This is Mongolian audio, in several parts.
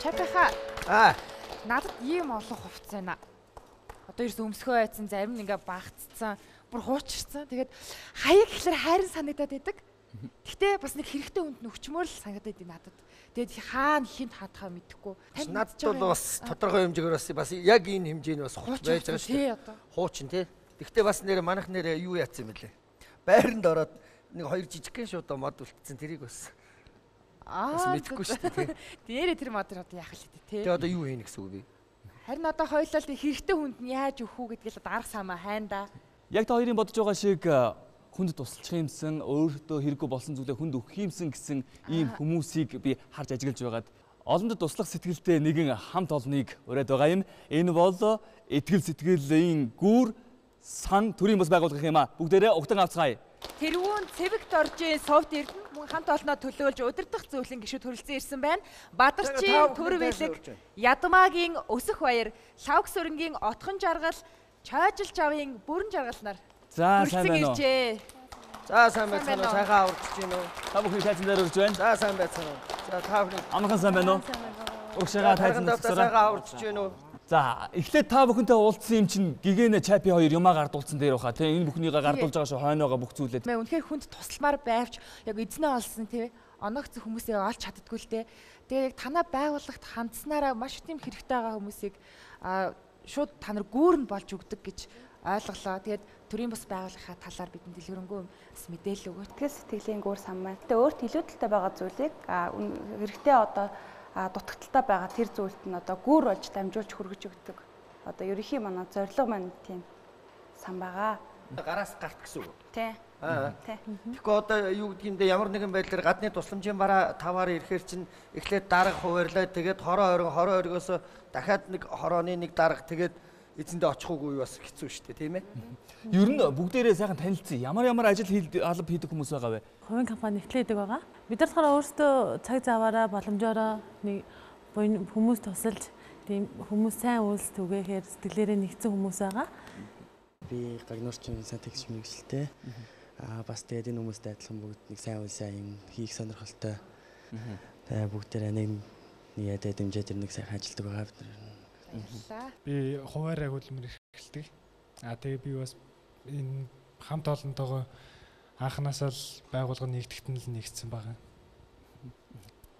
Чапиха. Аа. Надад ийм олон хувцас байна. Одоо ерөөс өмсгөө байцсан, зарим нь ингээ багцсан, бүр хуучирсан. Тэгээд хаяг гэхлээр хайрын санагдаад байдаг. Гэхдээ бас нэг хэрэгтэй хүнд нөхчмөр л санагдаад идэв надад. Тэгээд хаана хинт хадхаа мэдэхгүй. Надад бол бас тодорхой хэмжээгээр бас яг энэ хэмжээний бас хувцас байж байгаа шүү дээ. Хуучин тий. Гэхдээ бас нэр манайх нэр юу яатсан юм бэлээ. Байранд ороод нэг хоёр жижигхэн шууд мод үлдсэн, тэрийг бас бас мэдэхгүй шүү дээ тий. Дээрээ тэр мод одоо яах л дээ тий. Тэгээ одоо юу хийнэ гэсэн үг бэ? Харин одоо хоёлаа л хэрэгтэй хүнд нь яаж өгөх үү гэдгийг л арга самаа хайнда. Яг та хоёрын бодож байгаа шиг хүнд тусалчих юмсан, өөртөө хэрэггүй болсон зүйлээ хүнд өгөх юмсан гэсэн ийм хүмүүсийг би харж ажиглаж байгаад олонд туслах сэтгэлтэй нэгэн хамт олныг уриад байгаа юм. Энэ бол итгэл сэтгэлийн гүүр сан төрийн бас байгуулах юм а. Бүгдээрээ угтан авцгаая. Тэрвүүн Цэвэг доржийн совд эрдэнэ мөн хамт олноо төлөөлж удирдах зөвлөн гишүүд хүрэлцэн ирсэн байна. Бадарчийн төр бэлэг, Ядмаагийн өсөх баяр, Лавг сүрэнгийн отхон жаргал, Чойжил жавын бүрэн жаргал нар. За сайн байна уу? За сайн байцгаана уу? Сайхан аварч гин үү? Та бүхний тайзан дээр урж байна. За сайн байцгаана уу? За та бүхний амархан сайн байна уу? Урагшаага тайзан дээр сайхан аварч гин үү? За эхлээд та бүхэнтэй уулзсан юм чинь гигэнэ Чапи хоёр юмаа гардуулсан дээр баха тий, энэ бүхнийгээ гардуулж байгаа шүү хойноогоо бүх зүйлээ. Мэ үнэхээр хүнд тусламар байвч яг эзнээ олсон тий, оногц хүмүүсээ олж чаддгүй л дээ. Тэгээ яг танаа байгууллагт хандсанараа маш тийм хэрэгтэй байгаа хүмүүсийг шууд та нар гүүр нь болж өгдөг гэж ойлголоо. Тэгээд төрийн бас байгууллагынхаа талаар бидэнд дэлгэрэнгүй бас мэдээлэл өгөөч. Сэтгэл сэтгэлийн гүүр сан маань. Гэтэ өөрт илүүдэлтэй байгаа зүйлийг хэрэгтэй одоо дутагдaltaй байгаа тэр зүйлд нь одоо гүүр болж дамжуулж хөргөж өгдөг. Одоо ерөнхий манай зорилго маань тийм сан байгаа. Гараас гарт гэсэн үг. Тий. Тий. Тэгэхгүй одоо юу гэдэг юм бэ, ямар нэгэн байдлаар гадны тусламжийн бараа таваар ирэхээр чинь эхлээд дарга хуваарлаа, тэгээд хороо хорин хороо хоригоос дахиад нэг хорооны нэг дарга, тэгээд эзэндээ очих уугүй бас хэцүү шүү дээ, тийм ээ. Ер нь бүгдээрээ сайхан танилцъя. Ямар ямар ажил алба хийдэг хүмүүс байгаа вэ? Хувийн компани эхлэдэг байгаа. Бид нар болохоор өөрсдөө цаг заваараа боломжоороо нэг буян хүмүүс тусалж тийм хүмүүс сайн үйлс түгээхээр сэтгэлээрээ нэгдсэн хүмүүс байгаа. Би гагнуурчин сайн тэгш мэргэжилтэй. Аа бас тэгээд энэ хүмүүстэй адилхан бүгд нэг сайн үйлсээ юм хийх сонирхолтой. Тэгээ бүгдээрээ нэг нэг дэмжээ тэр нэг сайхан ажилтдаг байгаа бид нар. Би хуваараа хөдөлмөр эрхэлдэг. Аа тэгээ би бас энэ хамт олонтойгоо анханасаа л байгууллага нэгтгэхэд нь л нэгдсэн байгаа.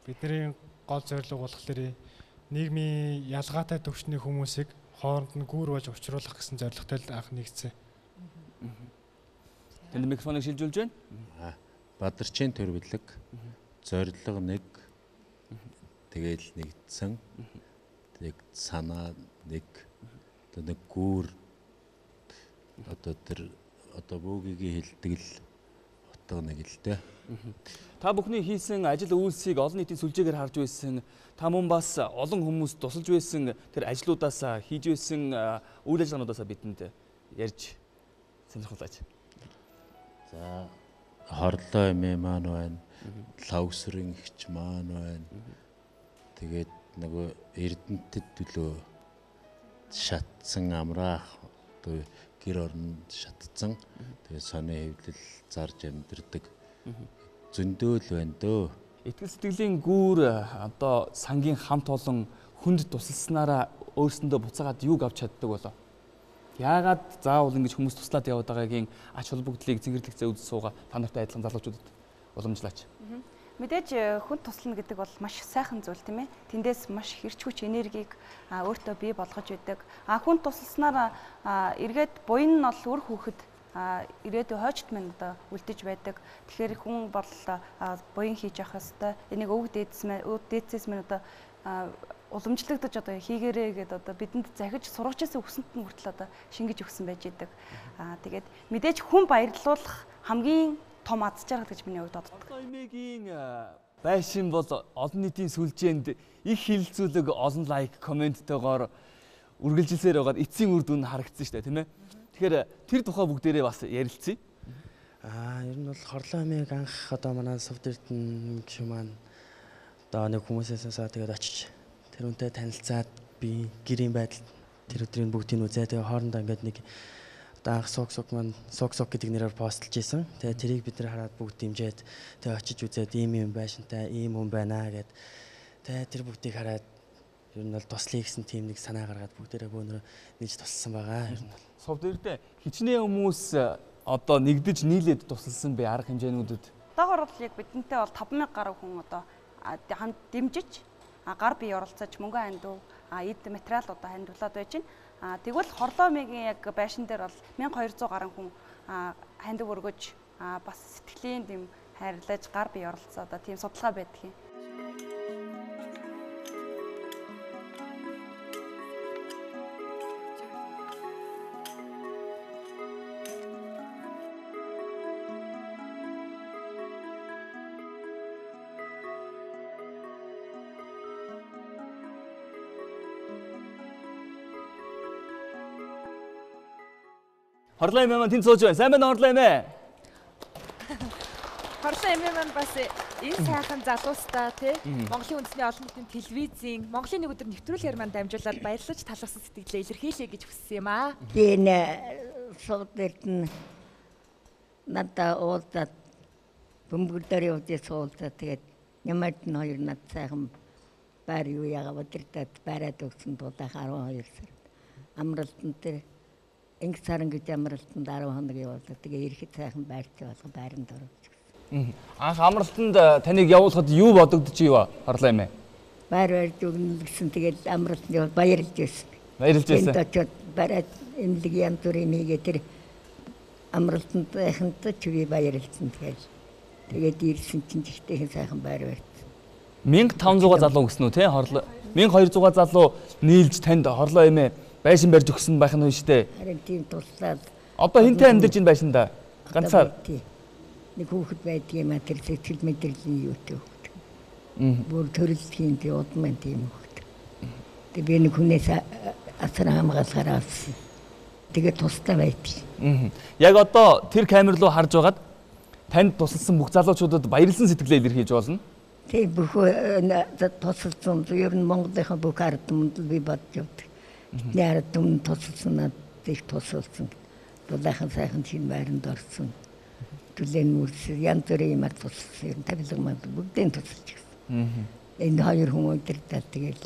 Бидний гол зорилго болохоор нийгмийн ялгаатай төвшний хүмүүсийг хооронд нь гүүр болж учруулах гэсэн зорилготой л анх нэгдсэн. Тэнд микрофоныг шилжүүлж байна. Бадарчийн төр бэлэг зорилго нэг, тэгэл нэгдсэн. Нэг санаа нэг, одоо нэг гүүр, одоо тэр одоо бөөгийн хэлдэг л утга нэг л дээ. Та бүхний хийсэн ажил үйлсийг олон нийтийн сүлжээгээр харж байсан. Та мөн бас олон хүмүүс тусалж байсан тэр ажлуудаас хийж байсан үйл ажиллагаануудаас бидэнд ярьж сонирхолтой. За хорлоо эмээ маань байна. Лавгсрын эгч маань байна. Тэгээд нөгөө Эрдэнэтэд төлөө шатсан амраах одоо гэр оронд шатцсан. Тэгээд соны хэвлэл зарж амьдэрдэг. Зөндөөл байна дөө. Итгэл сэтгэлийн гүүр одоо сангийн хамт олон хүнд тусалснараа өөрсөндөө буцаагаад юуг авч чаддаг болоо? Яагаад заавал ингэж хүмүүс туслаад яваад байгаагийн ач холбогдлыг цэнгэрлэгцээ үзэж суугаа та нартай адилхан залуучуудад уламжлаач. Мэдээж хүн туслана гэдэг бол маш сайхан зүйл тийм ээ. Тэндээс маш их эрч хүч энергийг өөртөө бий болгож өгдөг. Хүн тусалснаар эргээд буян нь бол үр хүүхэд ирээдүй хойчт минь одоо үлдэж байдаг. Тэгэхээр хүн бол буян хийж явах ёстой. Энийг өвөг дээдсээс минь одоо уламжлагдаж одоо хийгэрээ гэдээ одоо бидэнд захиж сургаж ирсэн өгсөнд нь хүртэл одоо шингэж өгсөн байж идэг. Тэгээд мэдээж хүн баярлуулах хамгийн том аз жаргал гэж миний хувьд боддог. Эмээгийн байшин бол олон нийтийн сүлжээнд их хилцүүлэг, олон лайк, комменттойгоор үргэлжилсээр байгаад эцсийн үр дүн харагдсан шүү дээ, тийм ээ. Тэгэхээр тэр тухай бүгдээрээ бас ярилцъя. Ер нь бол хорлоо эмээг анх одоо манай Совд Эрдэнэ гишүүн маань одоо нэг хүмүүсээс тэгээд очиж тэр үнтэй танилцаад би гэрийн байдал тэр өдрийн бүгдийг үзээ. Тэгээ хоорондоо ингээд нэг одоо анх суг суг маань суг суг гэдэг нэрээр постлж исэн. Тэгээ тэрийг бид нар хараад бүгд дэмжиж тэгээ очиж үзээд ийм юм байшинтай ийм хүн байна гэд тэгээ тэр бүгдийг хараад Ер нь бол туслая гэсэн тийм нэг санаа гаргаад бүгдээрээ бөөнөрөө нийлж тусалсан байгаа. Ер нь бол Сувд Эрдэнэ хичнээн хүмүүс одоо нэгдэж нийлээд тусалсан бэ арга хэмжээнүүдэд? Одоогор бол яг бидэнтэй бол 5000 гаруй хүн одоо хамт дэмжиж гар бие оролцож мөнгө хандив, эд материал одоо хандивлаад байж байна. Тэгвэл Хорлоо эмээгийн яг байшин дээр бол 1200 гаруй хүн хандив өргөж бас сэтгэлийн дэм хайрлаж гар бие оролцоо одоо тийм судалгаа байдаг юм. Хорлоо эмээ маань тэнд сууж байна. Сайн байна Хорлоо эмээ. Хорлоо эмээ маань бас энэ сайхан залуустаа тий Монголын үндэсний олон нийтийн телевизийн Монголын нэг өдөр нэвтрүүлгээр маань дамжуулаад баярлаж талархсан сэтгэлээ илэрхийлье гэж хүссэн юм аа. Би энэ Сувд Эрдэнэ надад уулзаад бөмбөр дээр явж суулзаад тэгээд Нямард нь хоёр над сайхан байр юу яага удирдаад байраад өгсөн тулах 12 сар. Амралтан дээр инг саран гэж амралтанд 10 хоног явуулаад тэгээ ирэхэд сайхан байрч болго байранд оруулж өгсөн. Анх амралтанд таныг явуулахад юу бодогдож ива Хорлоо эмээ? Байр барьж өгнө гэсэн тэгэл амралтанд явал баярлж байсан. Баярлж байсан. Энд очиод бариад эмнэлэг янз бүрийн хийгээ тэр амралтанд байханд ч би баярлсан тэгэл. Тэгээд ирсэн чинь жигтэйхэн сайхан байр барьсан. 1500 залуу гэсэн үү те Хорлоо 1200 залуу нийлж танд Хорлоо эмээ байшин барьж өгсөн байх нь шүү дээ. Харин тийм туслаад. Одоо хинтээ амьдарч энэ байшиндаа? Ганцаар. Нэг хүүхэд байдаг юм а тэр сэтгэл мэдрэлийн юутай хүүхэд. Бүр төрөлхийн тий удмын тийм хүүхэд. Тэгээ би нэг хүнээс асар хамгаалахаар авсан. Тэгээ тустай байдаг. Яг одоо тэр камер руу харж байгаад танд тусалсан бүх залуучуудад баярлсан сэтгэлээ илэрхийлж болно. Тийм бүх тусалсан. Ер нь Монголынхаа бүх ард түмэнд би бодож явдаг. Бидний ард түмэнд тусалсан надад их тусалсан. Дулаахан сайхан шинэ байранд орсон. Түлэн үрсэн янз бүрийн юмар тусалсан. Ер нь тавилга манд бүгдийг тусалж гисэн. Энэ хоёр хүн удирдаад тэгэл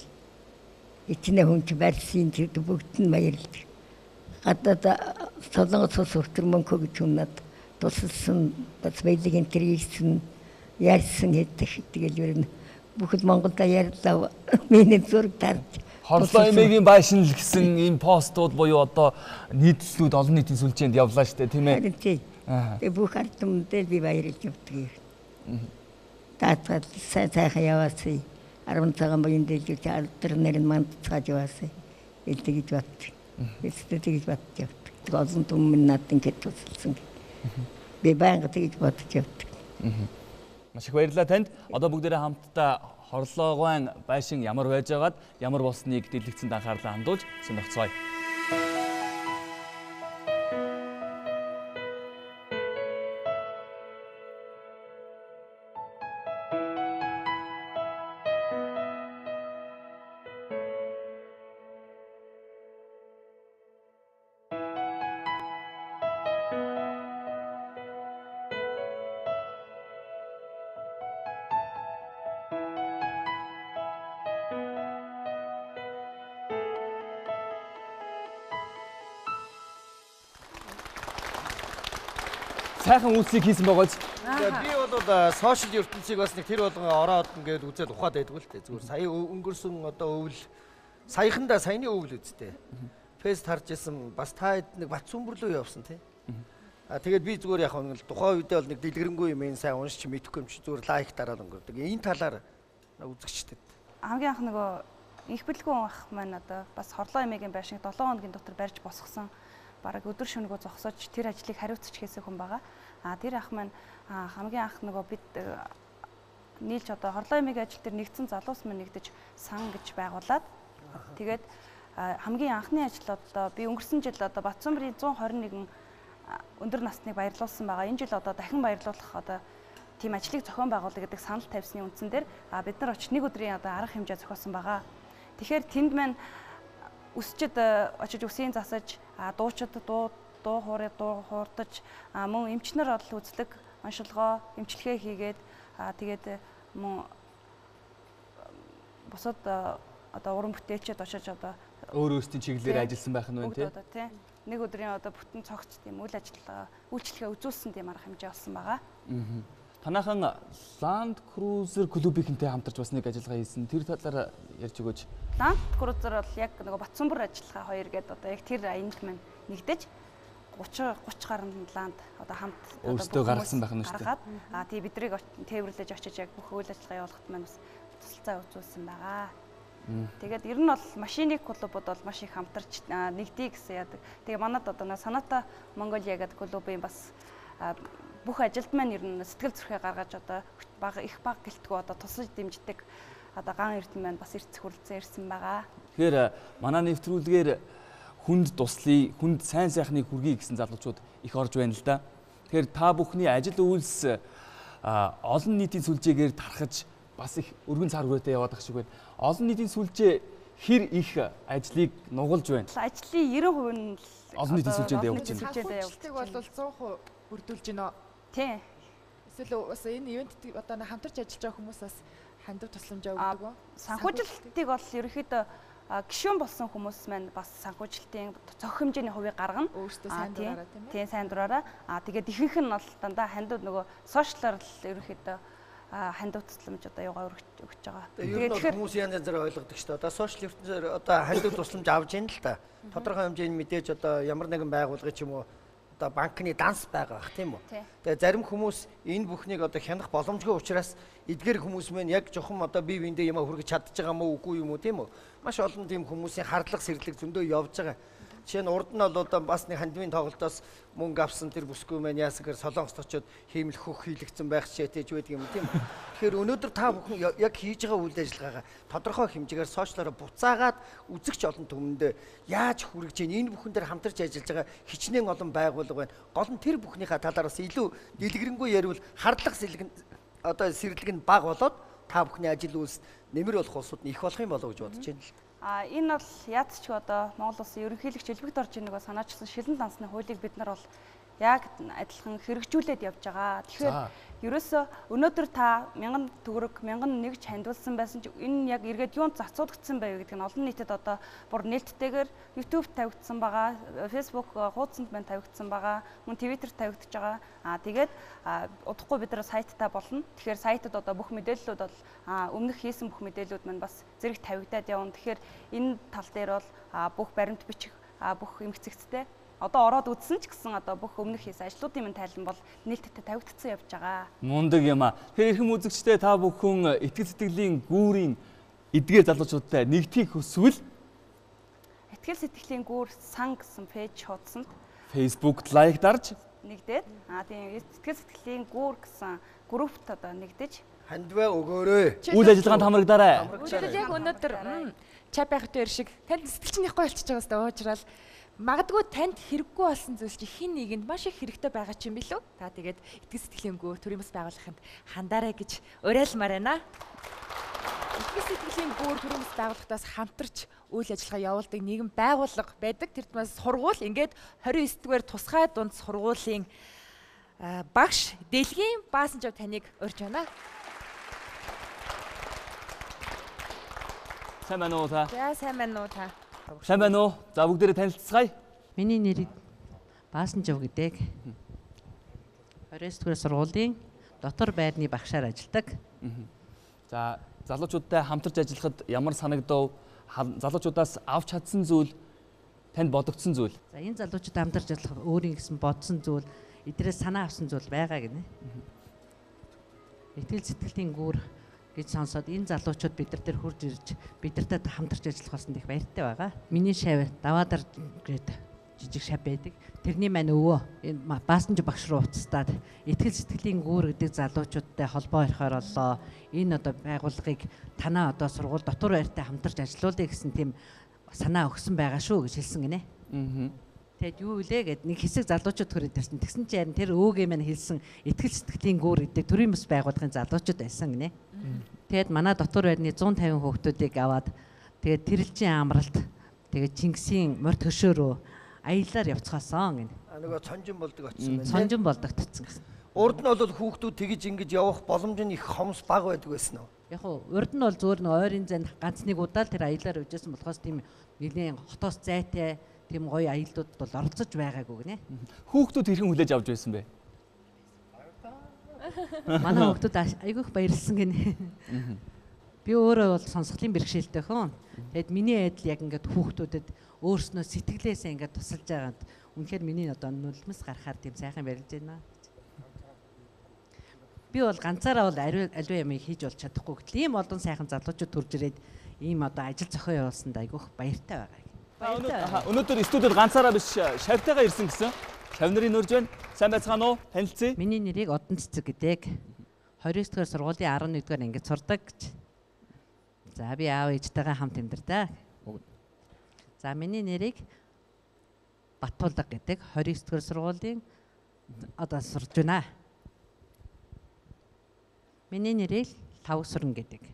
ичнэ хүн чи барьсан бүгд нь баярлдаг. Гадаад Солонгос улс өртөр мөнхө гэж хүн над тусалсан бас баялаг энэ төр ирсэн ярьсан гэдэг. Тэгэл ер нь бүхэл Монголда ярьлаа. Миний зураг тарж Хорлоо эмээгийн байшин л гэсэн ийм постууд буюу одоо нийтлэлүүд олон нийтийн сүлжээнд явлаа шүү дээ тийм ээ. Харин тий. Тэгээ бүх ард түмэндээ би баярлж явдаг юм. Даатгал сайн сайхан яваасай. 10 цагаан буян дэлгүүч алдар нэр нь мандцгааж яваасай. Ил тэгж боддог. Эцэстээ тэгж бодож явдаг. Олон түмэн надад ингэж тусалсан. Би байнга тэгж бодож явдаг. Маш их баярлалаа танд. Одоо бүгдээрээ хамтдаа Хорлоогойн байшин ямар байж байгаад ямар болсныг дэлгэцэнд анхаарлаа хандуулж сонирхцгоё. Сайхан үйлсийг хийсэн байгааз. Би бол сошиал ертөнцийг бас нэг тэр болгон ороод ингээд үзээд ухаад байдгүй л дээ. Зүгээр сая өнгөрсөн одоо өвөл саяхандаа саяны өвөл үсттэй. Фэст харж исэн бас та хэд нэг Батсүмбэрлөө явсан тий. А тэгээд би зүгээр яг нэг тухайн үедээ бол нэг дэлгэрэнгүй юм энэ сайн уншиж мэдэхгүй юм чи зүгээр лайк дараад өнгөрдөг. Энэ талаар үзэгчдэд. Хамгийн анх нөгөө инх бэлгүүн ах маань одоо бас Хорлоо эмээгийн байшинг 7 хоногийн дотор барьж босгосон. Бараг өдөр шөнөгөө зогсоож тэр ажлыг хариуцж хийсэн хүн байгаа. А тэр ах маань хамгийн анх нөгөө бид нийлж одоо Хорлоо эмээгийн ажил дээр нэгдсэн залуус маань нэгдэж сан гэж байгуулад тэгээд хамгийн анхны ажил одоо би өнгөрсөн жил одоо Батсүмбэрийн 121 өндөр насныг баярлуулсан байгаа. Энэ жил одоо дахин баярлуулах одоо тийм ажлыг зохион байгуулах гэдэг санал тавьсны үндсэн дээр бид нар очиж нэг өдрийн одоо арга хэмжээ зохиосон байгаа. Тэгэхээр тэнд маань өсчд очиж үсийн засаж, дуучид дуу хуурыг дуу хуурдаж, мөн эмчнэр бол үзлэг, оншилгоо, эмчилгээ хийгээд тэгээд мөн бусад одоо уран бүтээлчд очиж одоо өөр өөрсдийн чиглэлээр ажилласан байх нь байна тий. Нэг өдрийн одоо бүтэн цогц тийм үйл ажиллагаа үйлчлэгээ үзүүлсэн тийм арга хэмжээ олсон байгаа. Танайхан Land Cruiser клубийнхэнтэй хамтарч бас нэг ажиллагаа хийсэн. Тэр талаар ярьж өгөөч. Land Cruiser бол яг нөгөө Батсүмбэр ажиллагаа хоёр гэдэг одоо яг тэр аянд маань нэгдэж 30 гаруй Land одоо хамт өөрсдөө гаргасан байх нь шүү дээ. Аа тий бидрийг тээвэрлэж очиж яг бүх үйл ажиллагаа явуулахад маань бас тусалцаа үзүүлсэн байгаа. Тэгээд ер нь бол машины клубуд бол маш их хамтарч нэгдий гэсэн яадаг. Тэгээ манад одоо нэг Саната Монголиа гэдэг клубын бас бүх ажилд маань ер нь сэтгэл зүрхээ гаргаж одоо бага их бага гэлтгүү одоо тусалж дэмждэг одоо ган эрдэм маань бас эрт хүрэлцэн ирсэн байгаа. Тэгэхээр манай нэвтрүүлгээр хүнд туслая, хүнд сайн сайхныг хүргэе гэсэн залуучууд их орж байна л да. Тэгэхээр та бүхний ажил үйлс олон нийтийн сүлжээгээр тархаж бас их өргөн цар хүрээтэй яваад ах шиг байна. Олон нийтийн сүлжээ хэр их ажлыг нугалж байна? Ажлын 90% нь олон нийтийн сүлжээнд явуулж байна. Санхүүжилтийг бол 100% бүрдүүлж байна. Тийм. Эсвэл бас энэ ивент одоо хамтарч ажиллаж байгаа хүмүүс бас хандив тусламжаа өгдөг үү? Санхүүжилтийг бол ерөнхийдөө гишүүн болсон хүмүүс маань бас санхүүжилтийн цог хэмжээний хувийг гаргана. Өөрсдөө сайн дураараа тийм ээ. Тийм, сайн дураараа. Тэгээд ихэнх нь бол дандаа хандив нөгөө сошиалар л ерөнхийдөө хандив тусламж одоо юугаа өгч байгаа. Тэгээд тэгэхээр хүмүүс янз янзаар ойлгодог шүү дээ. Одоо сошиал ертөнцөөр одоо хандив тусламж авж ийн л та. Тодорхой хэмжээний мэдээж одоо ямар нэгэн байгууллага ч юм уу одоо банкны данс байгаа бах тийм үү. Тэгээ зарим хүмүүс энэ бүхнийг одоо хянах боломжгүй учраас эдгээр хүмүүс мэн яг жоохон одоо бие биендээ юм хүргэж чадж байгаа мó үгүй юм уу тийм үү. Маш олон тийм хүмүүсийн хардлага сэрлэг зөндөө явж байгаа. Жишээ нь урд нь бол одоо бас нэг хандивын тоглолтоос мөнгө авсан тэр бүсгүй маань яасан гэхээр Солонгост очиод хиймэл хөх хийлэгдсэн байх жишээтэй ч байдаг юм тийм үү. Тэгэхээр өнөөдөр та бүхэн яг хийж байгаа үйл ажиллагаагаа тодорхой хэмжээгээр сошиалаараа буцаагаад үзэгч олон түмэндээ яаж хүргэж чинь энэ бүхэн дээр хамтарч ажиллаж байгаа хичнээн олон байгууллага байна. Гол нь тэр бүхнийхээ талаар бас илүү дэлгэрэнгүй яриул хардлага сэлэг одоо сэрлэг нь бага болоод та бүхний ажил үйлс нэмэр болох улсууд нь их болох юм болов уу гэж бодож байна л. Энэ бол яац ч одоо Монгол улсын ерөнхийлөгч элбэгт орж ийн нөгөө санаачилсан шилэн дансны хуулийг бид нар бол яг адилхан хэрэгжүүлээд явж байгаа. Тэгэхээр ерөөсөө өнөөдөр та 1000 төгрөг 1001 ч хандивалсан байсан ч энэ яг эргээд юунд зарцуулагдсан байв гэдэг нь олон нийтэд одоо бүр нээлттэйгээр YouTube тавигдсан байгаа, Facebook хуудсанд маань тавигдсан байгаа, мөн Twitter тавигдж байгаа. Тэгээд удахгүй бид нар сайттай болно. Тэгэхээр сайтад одоо бүх мэдээллүүд бол өмнөх хийсэн бүх мэдээллүүд маань бас зэрэг тавигдаад явна. Тэгэхээр энэ тал дээр бол бүх баримт бичих, бүх эмгцэгцтэй одоо ороод үзсэн ч гэсэн одоо бүх өмнөх хийсэн ажлуудын минь тайлан бол нээлттэй тавигдсан явж байгаа. Мундаг юм а. Тэгэхээр эрхэм үзэгчдээ та бүхэн итгэл сэтгэлийн гүүрийн эдгээр залуучуудтай нэгдхийг хүсвэл Итгэл сэтгэлийн гүүр сан гэсэн пэйж хуудсанд Facebook-д лайк дарж нэгдээд тийм итгэл сэтгэлийн гүүр гэсэн группт одоо нэгдэж хандваа өгөөрэй. Үйл ажиллагаанд хамрагдаарай. Яг өнөөдөр чай байх дээр шиг танд сэтгэл чинь яхгүй болчихж байгаа сте уучраал магадгүй танд хэрэггүй болсон зүйл чи хин нэгэнд маш их хэрэгтэй байгаа ч юм билүү. Та тэгээд итгэл сэтгэлийн гүүр төрийн бас байгууллаганд хандаарай гэж уриалмаар байна. Итгэл сэтгэлийн гүүр төрийн бас байгууллагатаас хамтарч үйл ажиллагаа явуулдаг нэгэн байгууллага байдаг. Тэр бас сургууль ингээд 29 дугаар тусгай дунд сургуулийн багш Дэлгийн Баасанжав таныг урьж байна. Сайн байна уу та? За сайн байна уу та? Сайн байна уу? За бүгдээрээ танилцгаая. Миний нэр Баасанжав гэдэг. 29 дугаар сургуулийн дотор байрны багшаар ажилладаг. За залуучуудтай хамтарч ажиллахад ямар санагдав? Залуучуудаас авч чадсан зүйл, танд бодогдсон зүйл. За энэ залуучуудтай хамтарч ажиллах өөрийн гэсэн бодсон зүйл, эдрээс санаа авсан зүйл байгаа гинэ. Итгэл сэтгэлийн гүүр гэж сонсоод энэ залуучууд бид нар дээр хурж ирж бидэртэй хамтарч ажиллах болсон их баяртай байгаа. Миний шав даваадар гээд жижиг шав байдаг. Тэрний маань өвөө энэ Баасанж багш руу уцтаад итгэл сэтгэлийн гүүр гэдэг залуучуудтай холбоо орхиор боллоо. Энэ одоо байгууллагыг танаа одоо сургууль дотор байртай хамтарч ажиллуулъя гэсэн тийм санаа өгсөн байгаа шүү гэж хэлсэн гинэ. Тэгээд юу вэ гэд нэг хэсэг залуучууд хүрээд ирсэн. Тэгсэн чинь харин тэр өөгээ маань хэлсэн итгэл сэтгэлийн гүүр гэдэг төрийн бас байгууллагын залуучууд байсан гинэ. Тэгээд манай дотор байрны 150 хүүхдүүдийг аваад тэгээд тэрэлжийн амралт тэгээд Чингисийн морь төшөөрөө аяллаар явцгаасан гинэ. Нөгөө цонжин болдог очсон байна. Цонжин болдог очсон гэсэн. Урд нь бол хүүхдүүд тэгж ингэж явах боломж нь их хомс бага байдаг байсан уу? Яг хуу урд нь бол зөөр нэг ойрын занд ганц нэг удаа л тэр аялаар явжсэн болохоос тийм нэлийн хотоос зайтай тийм гоё аяллуудад бол оролцож байгаагүй гинэ. Хүүхдүүд хэрхэн хүлээж авч байсан бэ? Манай хүүхдүүд айгүйх баярлсан гинэ. Би өөрөө бол сонсголын бэрхшээлтэй хүн. Тэгэд миний адил яг ингээд хүүхдүүдэд өөрснөө сэтгэлээсээ ингээд тусалж байгаад үнэхээр миний одоо нулимс гарахаар тийм сайхан барилж байна. Би бол ганцаараа бол аливаа юм хийж бол чадахгүй гэтэл ийм олон сайхан залуучууд төрж ирээд ийм одоо ажил зохион явуулсанд айгүйх баяртай байгаа. Өнөөдөр студид ганцаараа биш шавтайгаа ирсэн гэсэн. Шав нарын нөрж байна. Сайн байцгаана уу? Танилцъя. Миний нэрийг Одон Цэцэг гэдэг. 29 дугаар сургуулийн 11 дугаар ангид сурдаг гэж. За би аав ээжтэйгээ хамт амьдардаг. За миний нэрийг Батулга гэдэг. 29 дугаар сургуулийн одоо сурж байна. Миний нэрийг Лавсүрэн гэдэг.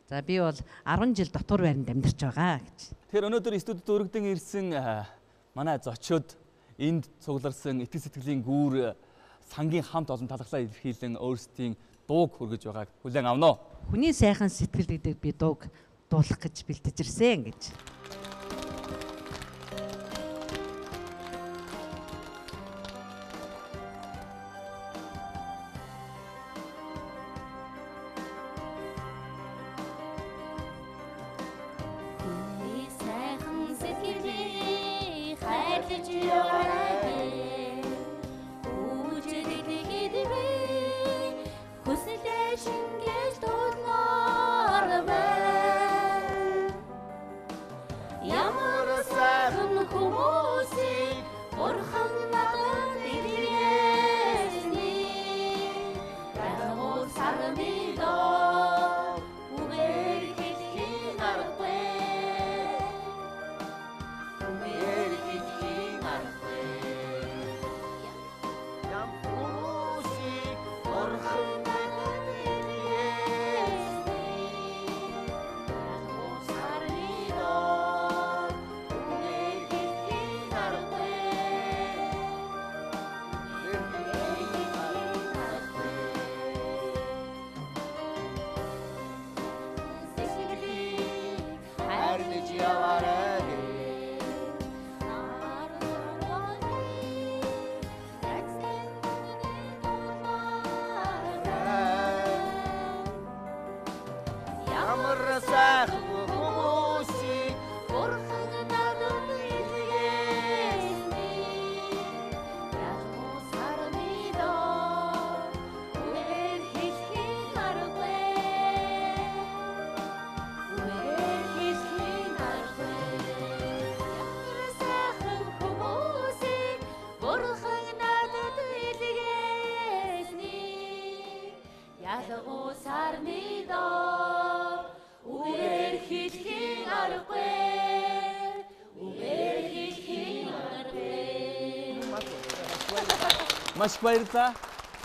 За би бол 10 жил дотор байранд амьдарч байгаа гэж. Тэгэхээр өнөөдөр студид өргөдөн ирсэн манай зочид энд цугларсан итгэл сэтгэлийн гүүр сангийн хамт олон талархлаа илэрхийлэн өөрсдийн дууг хүргэж байгааг хүлээн авна уу? Хүний сайхан сэтгэл гэдэг би дууг дуулах гэж бэлтэж ирсэн гэж. Маш их баярлалаа.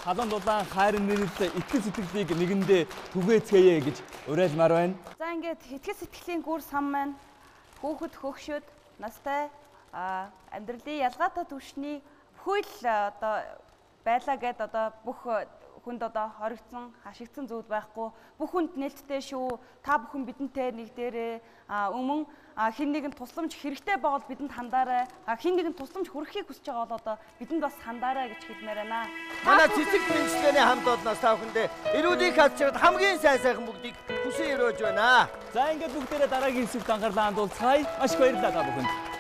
Халуун дулаан хайрын нэрэл итгэл сэтгэлийг нэгэндээ түгээцгээе гэж уриалмаар байна. За ингээд итгэл сэтгэлийн гүр сан маань хүүхэд хөгшөд настай амьдралын ялгаатай түвшний бүхэл одоо байлаа гэд одоо бүх хүнд одоо хоригдсон, хашигдсан зүйл байхгүй. Бүх хүнд нээлттэй шүү. Та бүхэн бидэнтэй нэг дээрээ өмнө хэн нэгэн тусламж хэрэгтэй байгаа бол бидэнд хандаарай. Хэн нэгэн тусламж хүргэхийг хүсэж байгаа бол одоо бидэнд бас хандаарай гэж хэлмээр байна. Манай цэцэг дэмжлэгийн хамт олноос та бүхэндээ эрүүлийн хатчирд хамгийн сайн сайхан бүгдийг хүсэн өрөөж байна. За ингээд бүгдээрээ дараагийн хэсэгт анхаарлаа хандуулцгаая. Маш их баярлалаа та бүхэнд.